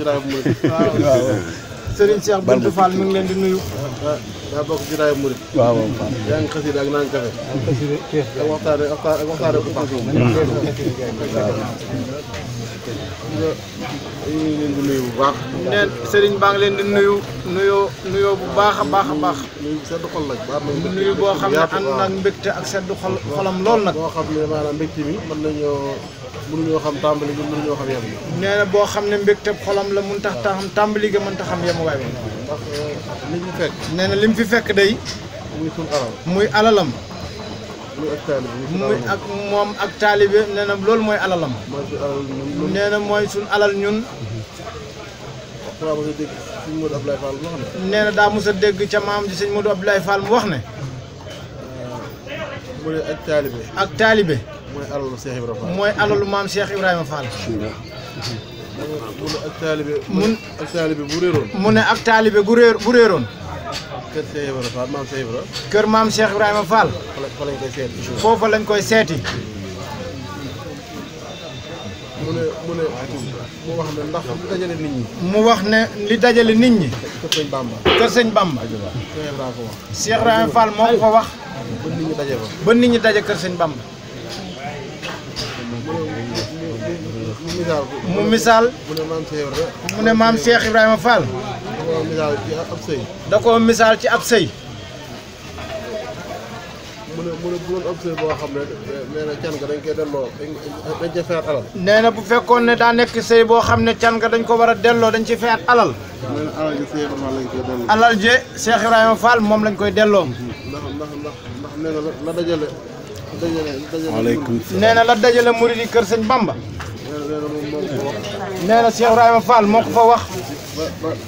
jotaayu murid. waaw Serigne Cheikh Bintou Fall mi ngi leen di nuyu. daa bokk jotaayu murid. waaw yaa ngi xasida ak naan kafe. ak waxtaane bu baax. ñu ngi leen di nuyu bu baax. neen Serigne baa ngi leen di nuyoo bu baax a baax a baax. nuyu sedd xol lañ. nuyu boo xam ne ànd nag mbégte ak sedd xolam lool nag. boo xam ne maanaam mbégte mi mënuñoo xam tàmbali gi mënuñoo xam yem. nee na boo xam ne mbégte xolam la mun tax xam tàmbali ga mën tax xam yem waay bi. ndax li ñu fekk. nee na li mu fi fekk day. muy suñu alal. muy alalam. muy ak taalibe. muy ak moom ak taalibe nee na loolu mooy alalam. mooy suñu alal ñun. nee na mooy suñu alal ñun. waaw mos a dégg sëñ Modou Abdoulaye Fall mu wax ne. nee na daa mos a dégg ca maam ji sëñ Modou Abdoulaye Fall mu wax ne. mu ne ak taalibe. ak taalibe. mooy alalu Cheikh Ibrahima Fall. mooy alalu maam Cheikh Ibrahima Fall. mu ne ak taalibe. ak taalibe bu réeroon. mu ne ak taalibe bu réeroon. kër Cheikh Ibrahima Fall maam Cheikh Ibrahima. kër maam Cheikh Ibrahima Fall. fa lañ koy seeti. foofa lañ koy seeti. mu wax ne ndax li dajale nit ñi. mu wax ne li dajale nit ñi. kër sëñ Bamba. kër sëñ Bamba. Cheikh Ibrahima ko wax. Cheikh Ibrahima Fall moo ko wax. ba nit ñi daje fa. ba nit ñi daje kër sëñ Bamba. mu misaal ko. mu misaal. mu ne maam Cheikh Ibrahima. mu ne maam Cheikh Ibrahima Fall. da koo misaal ci ab sëy. da koo misaal ci ab sëy. mu ne bu doon ab sëy boo xam ne nee na can ga dañ koy delloo dañ cee fayaat alal. nee na bu fekkoon ne daa nekk sëy boo xam ne can ga dañ ko war a delloo dañ ci fayaat alal. nee na alal ji Cheikh Ibrahima lañ koy delloo. alal je Cheikh Ibrahima Fall moom lañ koy delloo. ndax nee na la dajale. waaleykum salaam nee na la dajale murid yi kër sëñ Bamba. nee na moom moo ko wax. nee na Cheikh Ibrahima Fall moo ko fa wax.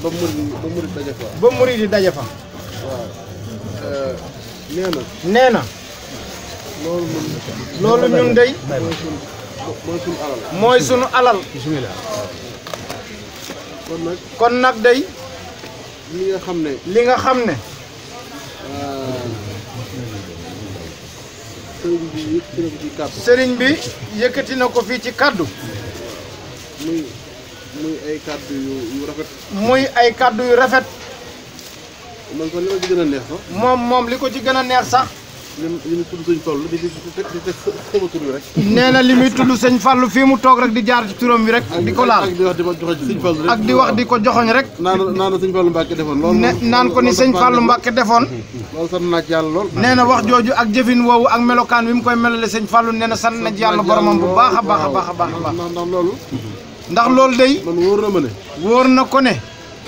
ba murid daje fa. ba murid yi daje fa. waaw nee na. nee na. loolu ñun dey. mooy sunu alal. bismillah. kon nag dey. li nga xam ne. sëriñ bi yëkkati na ko fii ci kaddu. muy ay kaddu yu rafet. muy ay kaddu yu rafet. man kon li ma ci gën a neex sax. moom li ko ci gën a neex sax. li muy tudd sëñ Fallu di teg sama tur bi rek. nee na li muy tudd sëñ Fallu fii mu toog rek di jaar ci turam bi rek. di ko laal ak di wax di ma joxoñ sëñ Fallu rek. ak di wax di ko joxoñ rek. naan sëñ Fallu Mbàkke defoon. loolu naan ko ni sëñ Fallu Mbàkke defoon. loolu sant naa ci yàlla lool. nee na wax jooju ak jëfin woowu ak melokaan wi mu koy melale sëñ Fallu nee na sant na ci yàlla boromam bu baax a baax a baax a baax. ndax loolu. ndax loolu day. man wóor na ma ne. wóor na ko ne.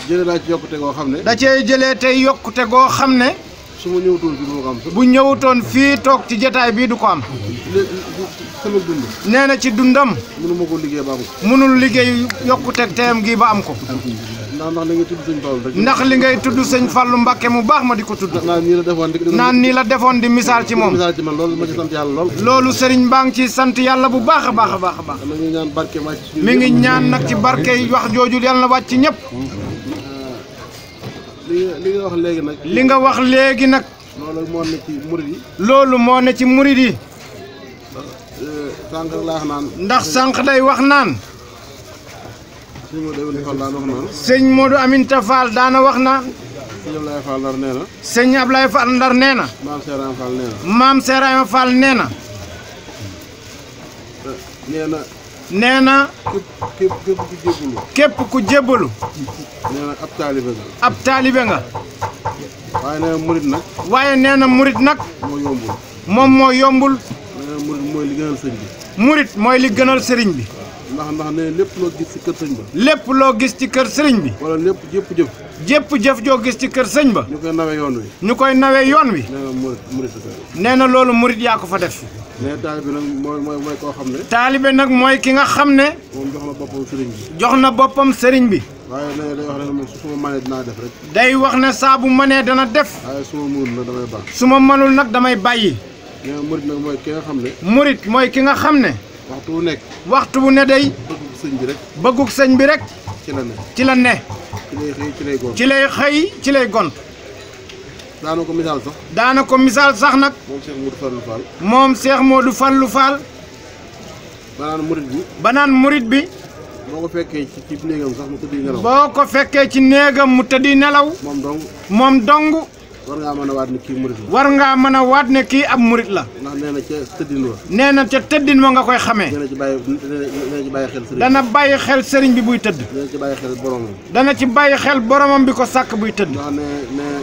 jëlee naa ci yokkute goo xam ne. da cee jëlee tey yokkute goo xam ne. su ma ñëwutoon fii du ma ko am. bu ñëwutoon fii toog ci jotaay bii du ko am. sama dund. nee na ci dundam. mënu ma ko liggéey ba am ko. mënul liggéey yokkuteeg teyam gi ba am ko. ndax li ngay tudd sëñ Fallu rek. ndax li ngay tudd sëñ Fallu Mbàkke mu baax ma di ko tudd. naan nii la defoon di misaal ci moom. misaal ci man loolu ma ci sant yàlla lool. loolu sëriñ baa ngi ci sant yàlla bu baax a baax a baax a baax. mi ngi ñaan barke mi ngi ñaan nag ci barke wax jooju yàlla na wàcc ñëpp. li nga wax léegi nag. li nga wax léegi nag. loolu moo ne ci murid yi. loolu moo ne ci murid yi. sànq laa wax naan. ndax sànq day wax naan. sëñ Modou Aminta Fall daana wax naan. sëñ Modou Aminta Fall daana wax naan. sëñ Ablaye Fall Ndar nee na. sëñ Ablaye Fall Ndar nee na. maam Seeraam Fall nee na. maam Seeraam Fall nee na. nee na. képp ku jébbalu. nee na ab taalibe nga. ab taalibe nga. waaye nee na murit nag. waaye nee na murit nag. moo yombul. moom moo yombul. nee na murit mooy li gënal sëñ bi. murit mooy li gënal sëriñ bi. ndax nee lépp loo gis ci kër sëñ ba. lépp loo gis ci kër sëriñ bi. wala lépp jëpp jëf. jëpp jëf joo gis ci kër sëñ ba. ñu koy nawee yoon wi. ñu koy nawee yoon wi. nee na murit nee na loolu murit yaa ko fa def. nee na taalibe nag mooy koo xam ne. taalibe nag mooy ki nga xam ne. moom jox na boppam sëriñ bi. jox na boppam sëriñ bi. waaye nee day wax ne su ma mënee dinaa def rek. day wax ne saa bu mënee dana def. waaye su ma mënul nag damay baax. su ma mënul nag damay bàyyi. nee na murit nag mooy ki nga xam ne. murit mooy ki nga xam ne. waxtu bu nekk. waxtu bu ne day. bëggug sëñ bi rek. bëggug sëñ bi rek. ci la ne. ci la ne. ci lay xëy ci lay gont. ci lay xëy ci lay gont. daana ko misaal sax. daana ko misaal sax nag. moom Cheikh Modou Fallou Fall. moom Cheikh Modou Fallou Fall. banaan murit bi. banaan murit bi. boo ko fekkee ci néegam sax mu tëddi nelaw. boo ko fekkee ci néegam mu tëddi nelaw. moom dong. war ngaa mën a waat ne kii murit la. war ngaa mën a waat ne kii ab murit la. ndax nee na ca tëddin wa. nee na ca tëddin wa nga koy xamee. dana ci bàyyi xel sëriñ. dana bàyyi xel sëriñ bi buy tëdd. dana ci bàyyi xel boromam. dana ci bàyyi xel boromam bi ko sàkk buy tëdd. ndax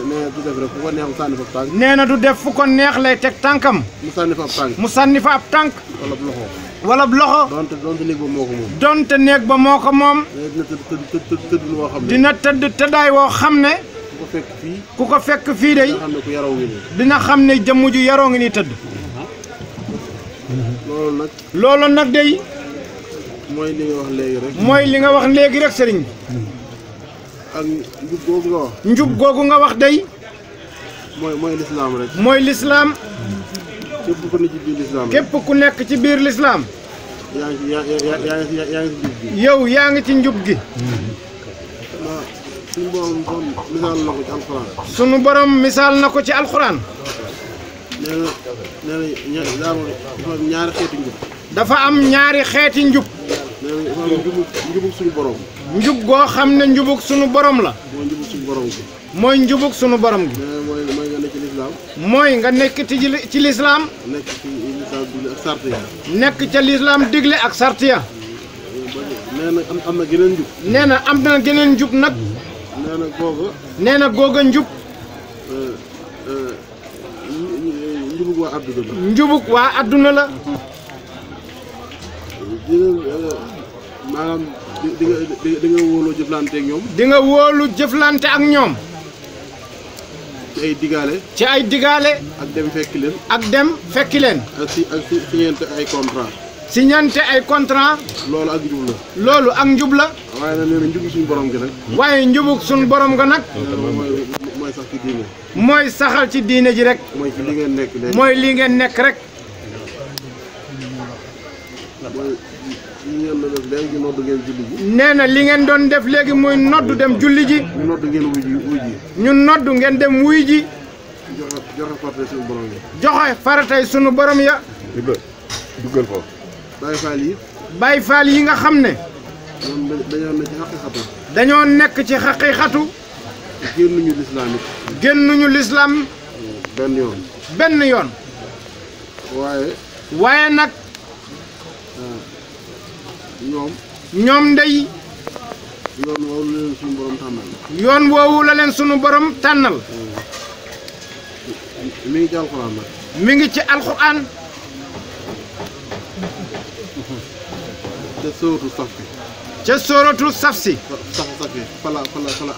nee du def rek fu ko neex mu sànni fa ab tànk. nee na du def fu ko neex lay teg tànkam. mu sànni fa ab tànk. wala loxo. donte néeg ba moo ko moom. donte néeg ba moo ko moom. dina tëdd tëddaay woo xam ne. ku ko fekk fii de. dina xam ne jëmm ju yaroo ngi nii tëdd. loolu nag day. mooy li nga wax léegi rek. mooy li nga wax léegi rek sëriñ bi. ak njub googu nga wax. njub googu nga wax day. mooy lislaam rek. mooy lislaam. képp ku nekk ci biir lislaam. képp ku nekk ci biir lislaam. yaa ngi ci njub gi. yow yaa ngi ci njub gi. suñu borom misaal na ko ci alxuraan. sunu borom misaal na ko ci alxuraan. nee na ñaari xeeti njub. dafa am ñaari xeeti njub. nee na dafa am njubug suñu borom. njub goo xam ne njubug sunu borom la. mooy njubug suñu borom gi. mooy njubug sunu borom gi. mooy nga nekk ci lislaam. mooy nga nekk ci lislaam. nekk ci lislaam digle ak sart ya. nekk ca lislaam digle ak sart ya. nee na am na geneen njub. nee na am na geneen njub nag. nee na googa. nee na googa njub. njubug waa adduna la. njubug waa adduna la. maanaam di nga wóoloo jëflante ak ñoom. di nga wóolu jëflante ak ñoom. ci ay digaale. ci ay digaale. ak dem fekki leen. ak dem fekki leen. ak siñeente ay contrat. siñeente ay contrat. loolu ak njub la. loolu ak njub la. waaye nag nee na njubug suñu borom gi nag. waaye njubug suñu borom ga nag. mooy sax ci diine. mooy saxal ci diine ji rek. mooy ci li ngeen nekk léegi. mooy li ngeen nekk rek. li ngeen doon def léegi noddu ngeen julli ji. nee na li ngeen doon def léegi muy noddu dem julli ji. ñu noddu ngeen wuy ji. ñu noddu ngeen dem wuy ji. joxe faratay suñu borom ya. joxe faratay sunu borom ya. duggal ko. Baay Faal yi. Baay Faal yi nga xam ne. ñoom dañoo nekk ci xaqiiqatu. dañoo nekk ci xaqiiqatu. génnuñu lislaam it. génnuñu lislaam. benn yoon. benn yoon. waaye nag. ñoom ndey. yoon woowu la leen sunu borom tànnal. yoon woowu la leen sunu borom tànnal. mi ngi ci alxuraan nag. mi ngi ci alxuraan. ca sóoratu saf si. ca sóoratu saf si. fa la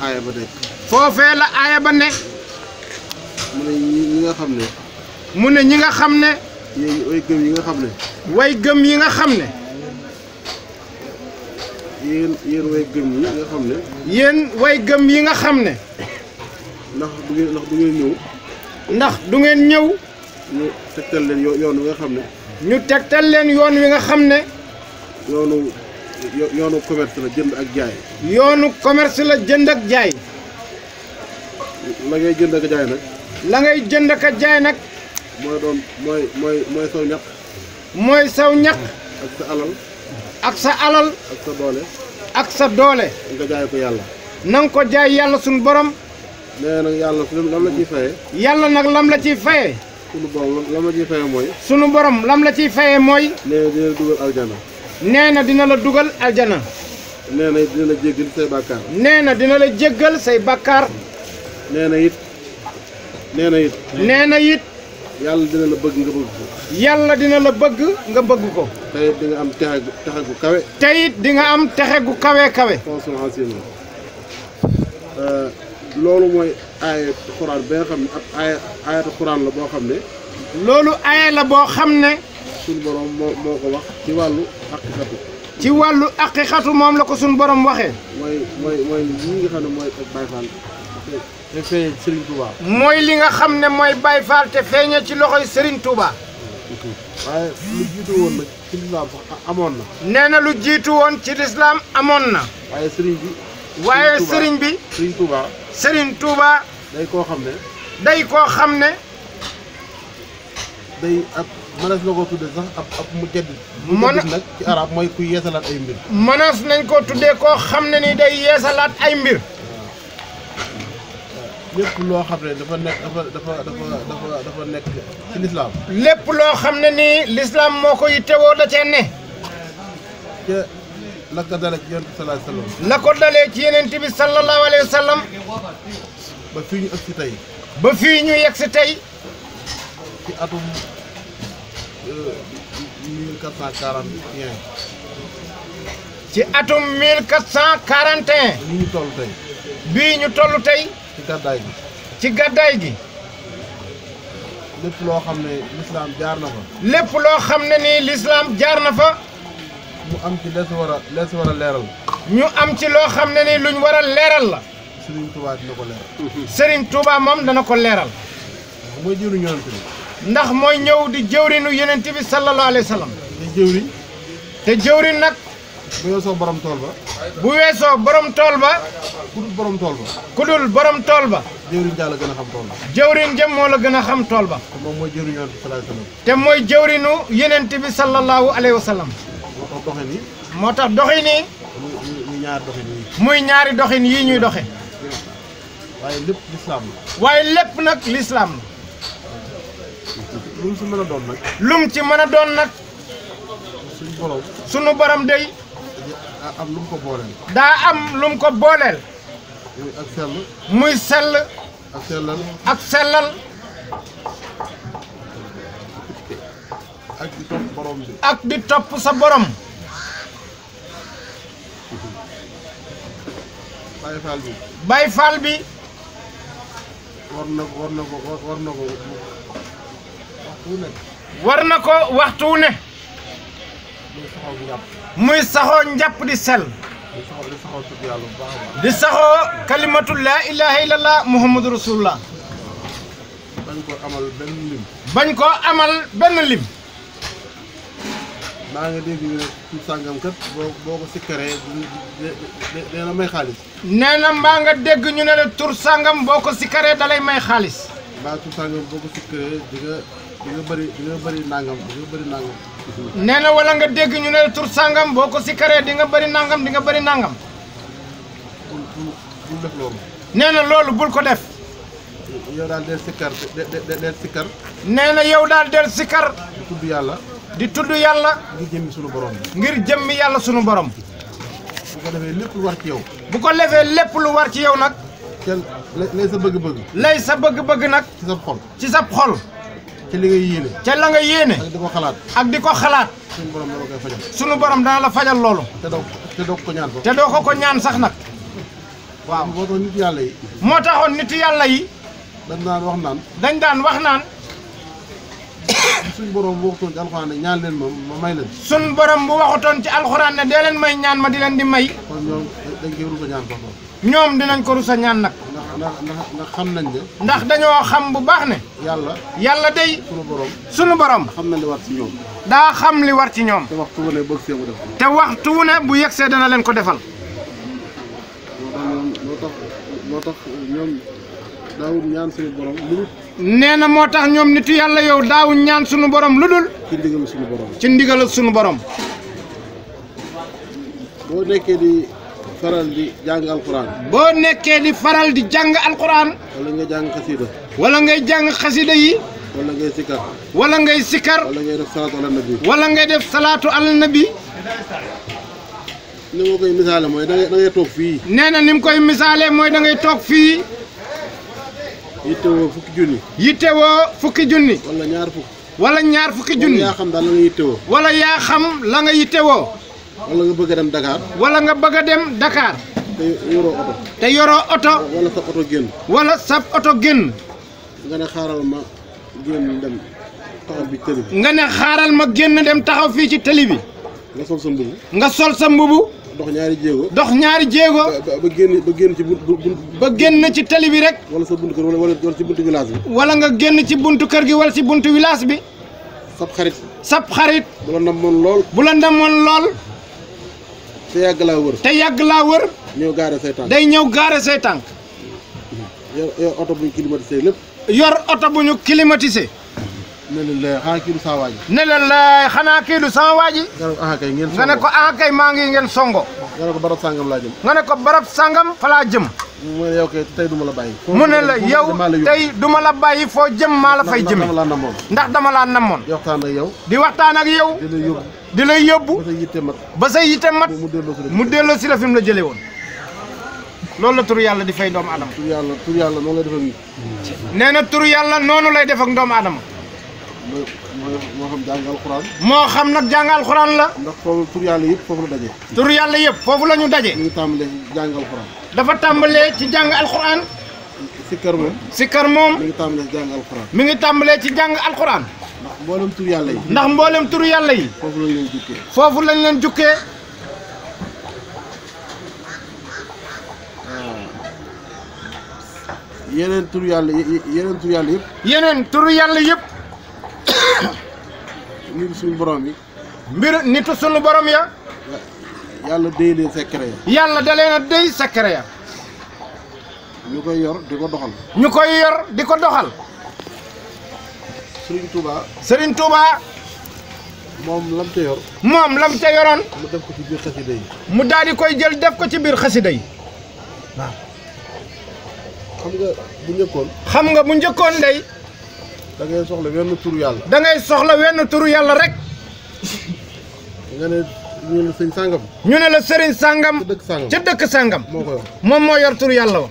aaya ba nekk. foofee la aaya ba ne. mu ne ñi nga xam ne. mu ne ñi nga xam ne. way gëm yi nga xam ne. way gëm yi nga xam ne. yéen way gëm yi nga xam ne. yéen way gëm yi nga xam ne. ndax du ngeen ñëw. ndax du ngeen ñëw. ñu tegtal leen yoon wi nga xam ne. ñu tegtal leen yoon wi nga xam ne. yoonu commerce la jënd ak jaay. yoonu commerce la jënd ak jaay. la ngay jënd ak jaay nag. la ngay jënd ak jaay nag. mooy saw ñaq. mooy saw ñaq. ak sa alal. ak sa alal. ak sa doole. ak sa doole. nga jaay ko yàlla. na nga ko jaay yàlla suñu borom. nee nag yàlla lam la ciy fayee. yàlla nag lam la ciy fayee. sunu borom lam la ciy fayee mooy. sunu borom lam la ciy fayee mooy. nee na dina la dugal aljana. nee na dina la dugal aljana. nee na dina la jéggal say bàkkaar. nee na dina la jéggal say bàkkaar. nee na it. nee na it. yàlla dina la bëgg nga bëgg ko. yàlla dina la bëgg nga bëgg ko. tey di nga am texe gu kawe. tey it di nga am texe gu kawe kawe. loolu mooy aayat xuraan ba nga xam ne ab aayatu xuraan la boo xam ne. loolu aaya la boo xam ne. suñu borom moo ko wax ci wàllu aqiqatu. ci wàllu aqiqatu moom la ko suñu borom waxee. mooy li nga xam ne mooy Baay Faal te feeñee ci Serigne Touba. mooy li nga xam ne mooy Baay Faal te feeñee ci loxoy Serigne Touba. waaye lu jiitu woon nag ci lislaam sax amoon na. nee na lu jiitu woon ci lislaam amoon na. waaye Serigne bi. waaye Serigne bi. Serigne Touba. Serigne Touba. day koo xam ne. day koo xam ne. day ab mënees na koo tuddee sax ab mu jaddit. Nag ci arab mooy kuy yeesalaat ay mbir. mënees nañ koo tuddee koo xam ne ni day yeesalaat ay mbir. lépp loo xam ne dafa nekk ci lislaam. lépp loo xam ne nii lislaam moo ko yittewoo da cee ne. te la ko dalee ci yonent bi sallallahu alayhi wa sallam. la ko dalee ci yonent bi sallallahu alayhi wa sallam. ba fii ñu egg si tey. ba fii ñu yegg si tey. ci atum 1441. ci atum 1441. bii ñu toll tey. bii ñu toll tey. ci gàddaay gi. ci gàddaay gi. lépp loo xam ne lislaam jaar na fa. lépp loo xam ne nii lislaam jaar na fa. mu am ci lees war a leeral. ñu am ci loo xam ne nii luñ war a leeral la. Serigne Touba dina ko leeral. Serigne Touba moom dana ko leeral. mooy jëwriñu yonent bi. ndax mooy ñëw di jëwriñu yonent bi sallallahu alayhi wa sallam. te jëwriñ. te jëwriñ nag. bu weesoo borom tool ba. bu weesoo borom tool ba. ku dul borom tool ba. ku dul borom tool ba. jëwriñ daal la gën a xam tool ba. jëwriñ jëm moo la gën a xam tool ba. te moom mooy jëwriñu yonent bi sallallahu alayhi wa sallam. te mooy jëwriñu yonent bi sallallahu alayhi wa sallam. moo tax doxe nii. moo tax doxin yi. muy ñaari doxin yi. muy ñaari doxin yii ñuy doxe. waaye lépp lislaam la. waaye lépp nag lislaam la. lu mu si mën a doon nag. lum ci mën a doon nag. suñu borom. sunu borom day. am lu mu ko booleel. daa am lum ko booleel. muy ak sell. muy sell. ak sellal. ak sellal. ak di topp borom bi. ak di topp sa borom. Baye Fall bi. Baye Fall bi. war na ko waxtu wu nekk. war na ko waxtu wu ne. muy saxoo njàpp di sell. di saxoo tudd yàlla bu baax a baax. di saxoo kalimatu laa ilaha illallah muhammadu rasulullah. bañ ko amal benn lim. bañ ko amal benn lim. maa ngi dégg ñu ne tur sàngam kat boo ko sikkaree dina may xaalis. nee na mbaa nga dégg ñu ne la tur sàngam boo ko sikkaree dalay may xaalis. mbaa tur sàngam boo ko sikkaree di nga bëri nangam nee na wala nga dégg ñu ne la tur sàngam boo ko sikkaree di nga bëri nangam di nga bëri nangam. bul def loolu. nee na loolu bul ko def. yow daal del sikkar del sikkar. nee na yow daal del sikkar. di tudd yàlla. di tudd yàlla. ngir jëmmi sunu borom bi. ngir jëmmi yàlla sunu borom. bu ko defee lépp lu war ci yow. bu ko defee lépp lu war ci yow nag. lay sa bëgg-bëgg. lay sa bëgg-bëgg nag. ci sa xol. ci sa xol. ci li nga yéene. ca la nga yéene. ak di ko xalaat. ak di ko xalaat. sunu borom dana koy fajal. sunu borom dana la fajal loolu. te doo ko ñaan sax. te doo ko ñaan sax nag. waaw moo tax nit yàlla yi. moo taxoon nit yàlla yi. dañ daan wax naan. suñ borom bu waxutoon ci alxuraan ne ñaan leen ma may leen. suñ borom bu waxutoon ci alxuraan ne dee leen may ñaan ma di leen di may. kon ñoom dañ koy rusa ñaan foofu. ñoom dinañ ko rusa ñaan nag. ndax xam nañ ne. ndax dañoo xam bu baax ne. yàlla day. sunu borom. xam na li war ci ñoom. daa xam li war ci ñoom. te waxtu wu ne bëgg see mu def. te waxtu wu ne bu yegsee dana leen ko defal. moo tax ñoom daawul ñaan suñu borom lu dul. nee na moo tax ñoom nitu yàlla yow daawuñ ñaan sunu borom lu dul. ci ndigal sunu borom. ci ndigal sunu borom. boo nekkee di faral di jàng alxuraan. boo nekkee di faral di jàng alxuraan. wala nga jàng xasida. wala ngay jàng xasida yi. wala ngay sikkar. wala ngay sikkar. wala ngay def salaatu ala nabi. wala ngay def salaatu ala nabi. ni ma koy misaale mooy da ngay toog fii. nee na ni mu koy misaale mooy da ngay toog fii. yittewoo fukki junni. yittewoo fukki junni. wala ñaar fukk. wala ñaar fukki junni. wala yaa xam daal la nga yittewoo. wala yaa xam la nga yittewoo. wala nga bëgg a dem Dakar. wala nga bëgg a dem Dakar. te yoroo oto. te yoroo oto. wala sa oto génn. wala sa oto génn. nga ne xaaral ma génn dem taxaw bi tëli bi. nga ne xaaral ma génn dem taxaw fii ci tëli bi. nga sol sa mbubu. nga sol sa mbubu. dox ñaari jéego. dox ñaari jéego. ba génn ci ba génn ci tëli bi rek. wala sa buntu kër wala ci buntu village bi. wala nga génn ci buntu kër gi wala ci buntu village bi. sab xarit. sab xarit. bu la namoon lool. bu la namoon lool. te yàgg laa wër. te yàgg laa wër. ñëw gaare say tànk. day ñëw gaare say tànk. yor oto bu ñu climatisé lépp. yor oto bu ñu climatisé. ne leen la xanaa kii du saa waaji. ne leen la xanaa kii du sama waaji. nga ne ko kay maa ngi ngeen songo. nga ne ko barab sangam laa jëm. nga ne ko barab sangam fa laa jëm. mu ne yow kay tey duma la bàyyi. mu ne la yow tey duma la bàyyi foo jëm maa la fay jëme. ndax dama laa namoon. di waxtaan ak yow. di waxtaan ak yow. di lay yóbbu. ba sa yitte mat. mu delloo si la fi mu la jëlee woon. loolu la turu yàlla di fay doomu adama. turu yàlla noonu lay def ak nit. nee na turu yàlla noonu lay def ak doomu adama. moo xam jàng alxuraan. moo xam nag jàng alxuraan la. ndax foofu turu yàlla yëpp foofu la daje. turu yàlla yëpp foofu la ñu daje. ñu ngi tàmbalee ci jàng alxuraan. dafa tàmbalee ci jàng alxuraan. sikkar moom. sikkar moom. mi ngi tàmbalee ci jàng alxuraan. mi ngi tàmbalee ci jàng alxuraan. ndax mboolem turu yàlla yi. ndax mboolem turu yàlla yi. foofu lañ leen jukkee. foofu lañ leen jukkee. yeneen turu yàlla yëpp. yeneen turu yàlla yëpp. mbir suñu borom yi. mbir nitu suñu borom ya. yàlla déy leen secret ya. yàlla da leen a déy secret ya. ñu koy yor di ko doxal. ñu koy yor di ko doxal. Serigne Touba. Serigne Touba. moom lam ca yor. moom lam ca yoroon. mu def ko ci biir xasida yi. mu daal di koy jël def ko ci biir xasida yi. waaw. xam nga bu njëkkoon. xam nga bu njëkkoon day. da ngay soxla wenn turu yàlla. da ngay soxla wenn turu yàlla rek. nga ne ñu ne sëñ sàngam. ñu ne la sëriñ sàngam. ca dëkk sàngam moo ko yor. moom moo yor turu yàlla wa.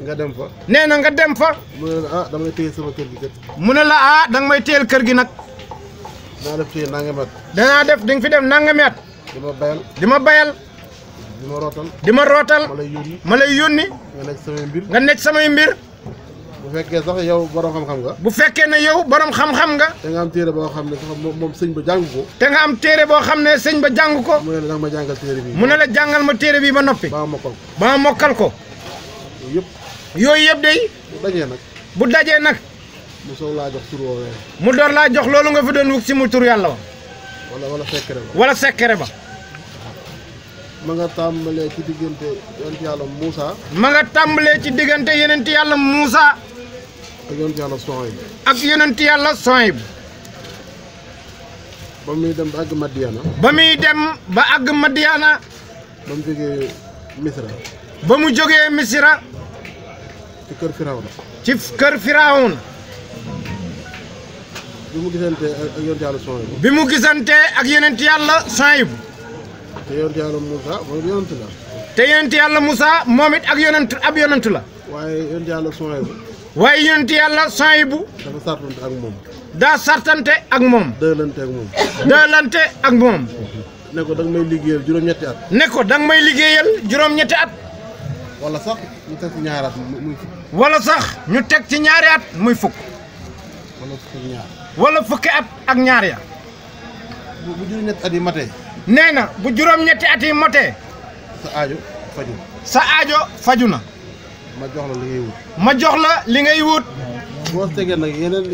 nga dem fa. nee na nga dem fa. mu ne la damay téye sama kër gi kat. mu ne la danga may téyel kër gi nag. danaa def fii nangami at. danaa def di nga fi def nangami at. di ma bayal. di ma bayal. di ma rootal. di ma rootal. ma lay yónni. nga nekk samay mbir. nga nekk samay mbir. bu fekkee sax yow borom xam-xam nga. bu fekkee ne yow borom xam-xam nga. te nga am téere boo xam ne sax moom sëñ ba jàng ko. te nga am téere boo xam ne sëñ ba jàng ko. mu ne la ma jàngal téere bi. mu ne la jàngal ma téere bi ba noppi. ba ma mokkal ko. ba ma mokkal ko. yooyu yëpp day. bu dajee nag. bu dajee nag. mu soog laa jox tur woowee. mu door laa jox loolu nga fi doon wut si mu tur yàlla wa. wala secret ba. wala secret ba. ma nga tàmbalee ci diggante yonent yàlla Moussa. ma nga tàmbalee ci diggante yonent yàlla Moussa. ak yonent yàlla Sohayb. ak yonent yàlla Sohayb. ba muy dem ba àgg Madiana. ba muy dem ba àgg Madiana. ba mu jógee Misra. ba mu jógee Misra. ci kër Firawna. ci kër Firawna. bi mu gisante ak yonent yàlla Sohayb. bi mu gisante ak yonent yàlla Sohayb. te yonent yàlla Moussa moom yonent la. te yonent yàlla Moussa moom it ak yonent ab yonent la. waaye yonent yàlla Sohayb. waaye yonent yàlla Sohayb. dafa sartante ak moom. daa sartante ak moom. dëlante ak moom. dëlante ak moom. ne ko danga may liggéeyal juróom-ñetti at. ne ko danga may liggéeyal juróom-ñetti at. wala sax ñu teg ci ñaari at muy fukk. wala sax ñu teg ci ñaari at muy fukk. wala fukk ak ñaar. wala fukki at ak ñaar ya. bu juróom-ñetti at yi matee. nee na bu juróom-ñetti at yi motee. sa aajo faju. sa aajo faju na. ma jox la li ngay wut. ma jox la li ngay wut. boo tegee nag yeneen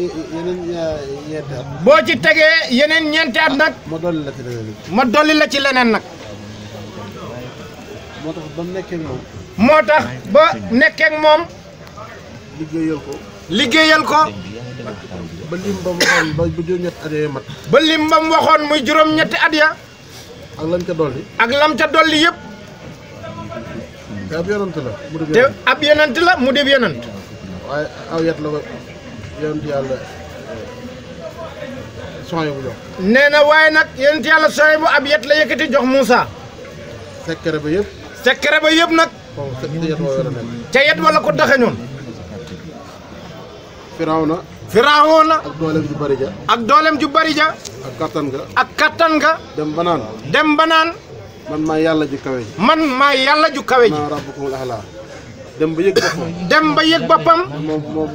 ñeenti at. boo ci tegee yeneen ñeenti at nag. ma dolli la ci leneen. ma dolli la ci leneen nag. moo tax ba nekkee ak moom. moo tax ba nekkee ak moom. liggéeyal ko. liggéeyal ko. ba lim ba mu waxoon ba juróom-ñetti at yooyu mat. ba lim ba mu waxoon muy juróom-ñetti at ya. ak lam ca dolli. ak lam ca dolli yëpp. te ab yonent la. te ab yonent la mu def yonent. waaye aw yat la ko yonent yàlla Sohayb bu jox. nee na waaye nag yonent yàlla Sohayb bu ab yet la yëkkati jox Moussa. secret ba yëpp. secret ba yëpp nag. foofu ca yet woo war a nekk. ca yet wala ko daxañoon. Firawna. Firawna. ak dooleem ju bari ja. ak dooleem ju bari ja. ak kattan ga. ak kattan ga. dem ba naan. dem ba naan. man maa yàlla ji kawe ji. man maa yàlla ju kawe ji. maa rabbukumul a'laa. dem ba yëg boppam. dem ba yëg boppam. moom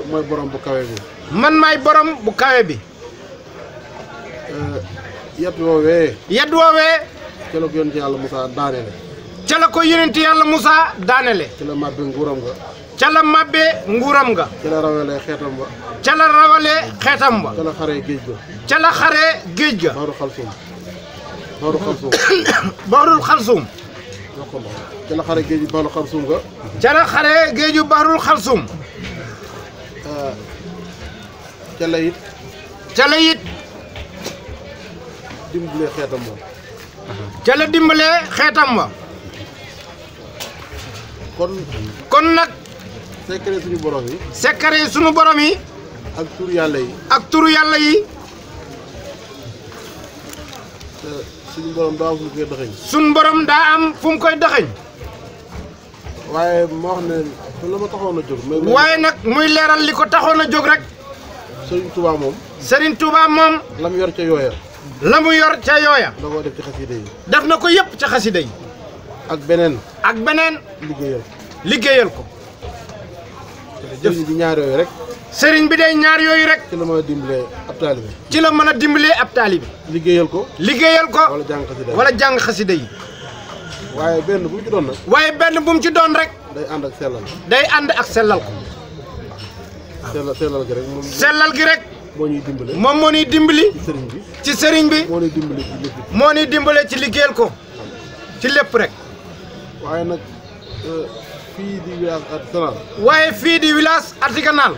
mooy borom bu kawe bi. man maay borom bu kawe bi. yet woowee. yet woowee. ca la ko yonent yàlla Moussa daanele. ca la ko yonent yàlla Moussa daanele. ca la màbbe nguuram nga. ca la màbbee nguuram nga. ca la rawalee xeetam ba. ca la rawalee xeetam ba. ca la xaree géej ga. ca la xaree géej ga. Baaru Xalsum. Baaru Xalsum. Baarul Xalsum. ca la xaree géej Baaru Xalsum ga. ca la xaree géeju Baarul Xalsum. ca la it dimbale xeetam moom. ca la dimbalee xeetam wa. kon nag. secret suñu borom yi. secret suñu borom yi. ak turu yàlla yi. ak turu yàlla yi. suñu borom daa am fu mu koy dëxëñ. suñu borom daa am fu mu koy dëxëñ. waaye moo xam ne la ma taxoon a jóg. waaye nag muy leeral li ko taxoon a jóg rek. Serigne Touba moom. Serigne Touba moom. la mu yor ca yooya. la mu yor ca yooya. da koo def ci xasida yi. def na ko yëpp ca xasida yi. ak beneen. liggéeyal ko. jëf di ñaar yooyu rek. sëriñ bi day ñaar yooyu rek. ci la mën a dimbalee ab taalibe. ci la mën a dimbalee ab taalibe. liggéeyal ko. wala jàng xasida yi. waaye benn bu mu ci doon nag. waaye benn bu mu ci doon rek. day ànd ak sellal. day ànd ak sellal ko. sellal gi rek. sellal gi rek. moo ñuy dimbale. moom moo ñuy dimbali. ci sëriñ bi. ci sëriñ bi. moo ñuy dimbale ci lépp. moo ñuy dimbale ci liggéeyal ko. ci lépp rek. waaye nag fii di village artisanal. waaye fii di village artisanal.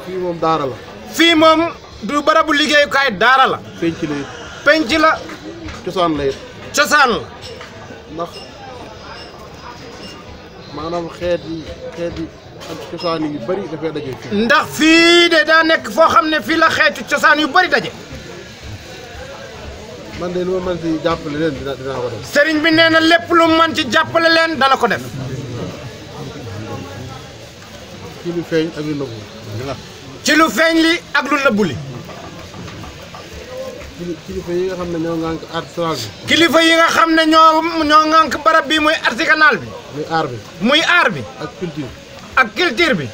fii moom daara la. fii moom du barabu liggéeyukaay daara la. penc la it. penc la. cosaan la it. cosaan la. ndax maanaam xeet yi ak cosaan yu bëri dafay daje fii. ndax fii de daa nekk foo xam ne fii la xeetu cosaan yu bëri daje. man de lu ma mën ci jàppale leen dinaa ko def. sëriñ bi nee na lépp lu mën ci jàppale leen dana ko def. ci lu feeñ ak lu nëbbu. ci lu feeñ li ak lu nëbbu li. kilifa yi nga xam ne ñoo ŋànk artisanal bi. kilifa yi nga xam ne ñoo ŋànk barab bi muy artisanal bi. muy aar bi. muy aar bi. ak culture. ak culture bi.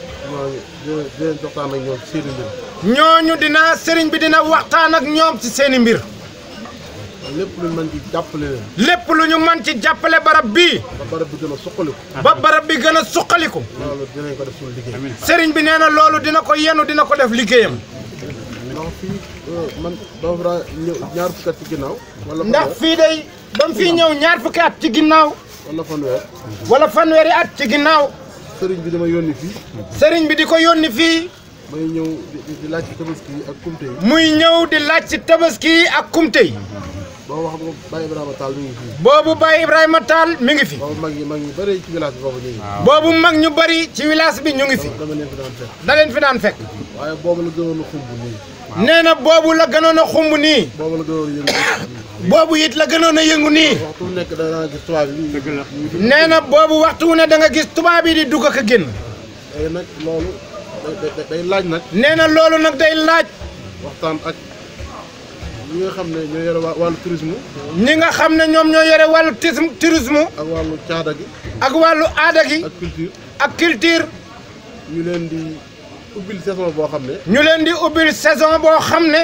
ñooñu dinañ waxtaan ak ñoom ci seeni mbir. ñooñu sëriñ bi dina waxtaan ak ñoom ci seeni mbir. lépp lu ñu mën ci jàppale leen. lépp lu ñu mën ci jàppale barab bii. ba barab bi gën a suqaliku. ba barab bi gën a suqaliku. loolu dinañ ko def suñu liggéey. sëriñ bi nee na loolu dina ko yenu dina ko def liggéeyam. ndax fii man dama fa ñëw ñaar fukki at ci ginnaaw. ndax fii day ba mu fii ñëw ñaar fukki at ci ginnaaw. wala fanweeri at ci ginnaaw. sëriñ bi dama yónni fii. sëriñ bi di ko yónni fii. muy ñëw di laaj ci tabaski yi ak kumte yi. muy ñëw di laaj ci tabaski yi ak kumte yi. boobu xam nga Baye Ibrahima Tall mi ngi fi. boobu Baye Ibrahima Tall mi ngi fi. boobu mag ñu bëri ci village bi boobu ñu ngi. boobu mag ñu bëri ci village bi ñu ngi fi. da leen fi daan fekk. waaye boobu la gënoon a xumb nii. nee na boobu la gënoon a xumb nii. boobu la gënoon a yëngu. boobu it la gënoon a yëngu nii. waxtu wu nekk da nga gis tubaab yi. nee na boobu waxtu wu ne da nga gis tubaab yi di dugg ak a génn. tey nag loolu day laaj nag. nee na loolu nag day laaj. waxtaan ak ñi nga xam ne ñoo yore wàllu tourisme. ñi nga xam ne ñoom ñoo yore wàllu tourisme. ak wàllu caada gi. ak wàllu aada gi. ak culture. ak culture. ñu leen di ubbil saison boo xam ne. ñu leen di ubbil saison boo xam ne.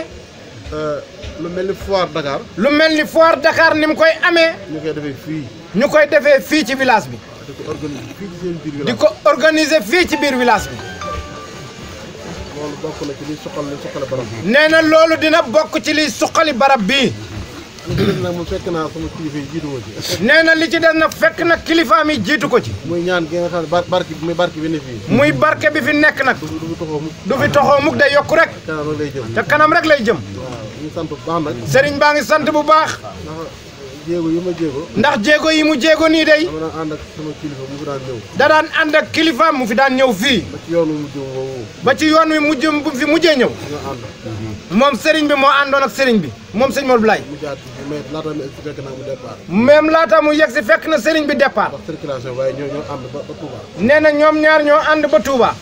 lu mel ni foire Dakar. lu mel ni foire Dakar ni mu koy amee. ñu koy defee fii. ñu koy defee fii ci village bi. di ko organiser di ko organiser fii fii ci seen biir village. ci biir village bi. loolu bokk na ci liy suqali barab bi. nee na loolu dina bokk ci liy suqali barab bii. li ci des nag mu fekk naa sama kilifa yi jiitu ma ci. nee na li ci des nag fekk na kilifaam yi jiitu ko ci. muy ñaan gi nga xam ne barke bi ne fii. muy barke bi fi nekk nag. du fi toxoo mukk day yokku rek. kanam rek lay jëm. te kanam rek lay jëm. waaw ñu sant bu baax nag. sëriñ baa ngi sant bu baax. jéego yi ma jéego. ndax jéego yi mu jéego nii day. dama daan ànd ak sama kilifa mu fi daan ñëw. da daan ànd ak kilifaam mu fi daan ñëw fii. ba ci yoon wi mujj woowu. ba ci yoon wi fi mujjee ñëw. moom sëriñ bi moo àndoon ak sëriñ bi moom sëñ Mor Blay. même laata mu yegg si fekk na sëriñ bi départ. ndax circulation waaye ñoo ànd ba Touba. nee na ñoom ñaar ñoo ànd ba Touba.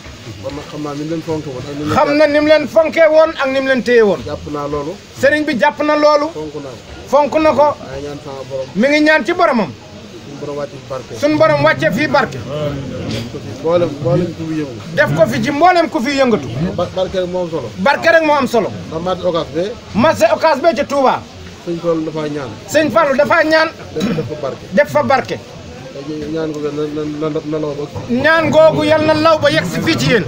kon nag xam naa ni mu leen fonke woon. xam na ni mu leen fonkee woon ak ni mu leen téye woon. jàpp naa loolu. sëriñ bi jàpp na loolu. fonk fonk naa ko. na ko. waaye ñaan sama borom. mi ngi ñaan ci boromam. suñu borom wàcce suñu borom wàcce fii fi barke. barke. mboolem ku fi yëngu. def ko fi ci mboolem ku fi yëngatu. barke rek moo am solo. barke rek moo am solo. ndax marché Ocass bee. marché Ocass bee ca Touba. sëñ Fallou dafa ñaan. sëñ Fallou dafa ñaan. def fa barke. def fa barke. ñaan ko na law ba. ñaan googu yal na law ba yegg si fii ci yéen.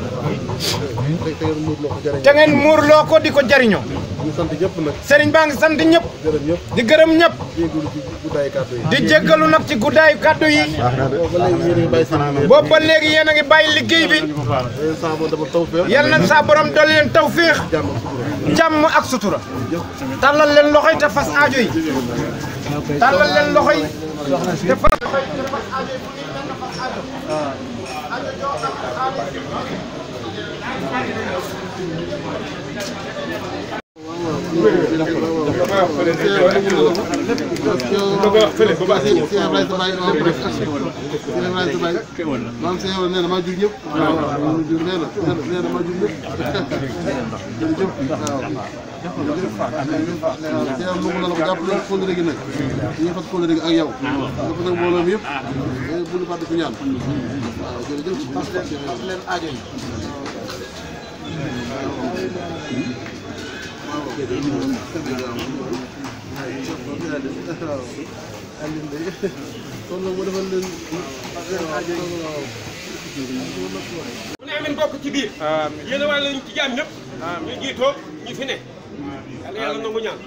te ngeen muurloo ko di ko jariñoo. ñu sant ñëpp nag. sëriñ baa ngi sant ñëpp. gërëm ñëpp. di gërëm ñëpp. di jéggalu nag ci guddaayu kàddu yi. boobu ba léegi yéen a ngi bàyyi liggéey bi. yal na saa borom dolli leen tawféex. jàmm ak sutura. tàllal leen loxoy te fas aajo yi. tàllal leen loxoy te fas aajo yi fu ñuy benn fas aajo. aajo joo xam mu ne amin bokk ci biir yéen a wàll lañ ci jaam ñëpp ñu jiitoo ñu fi ne yàlla nangu ñaan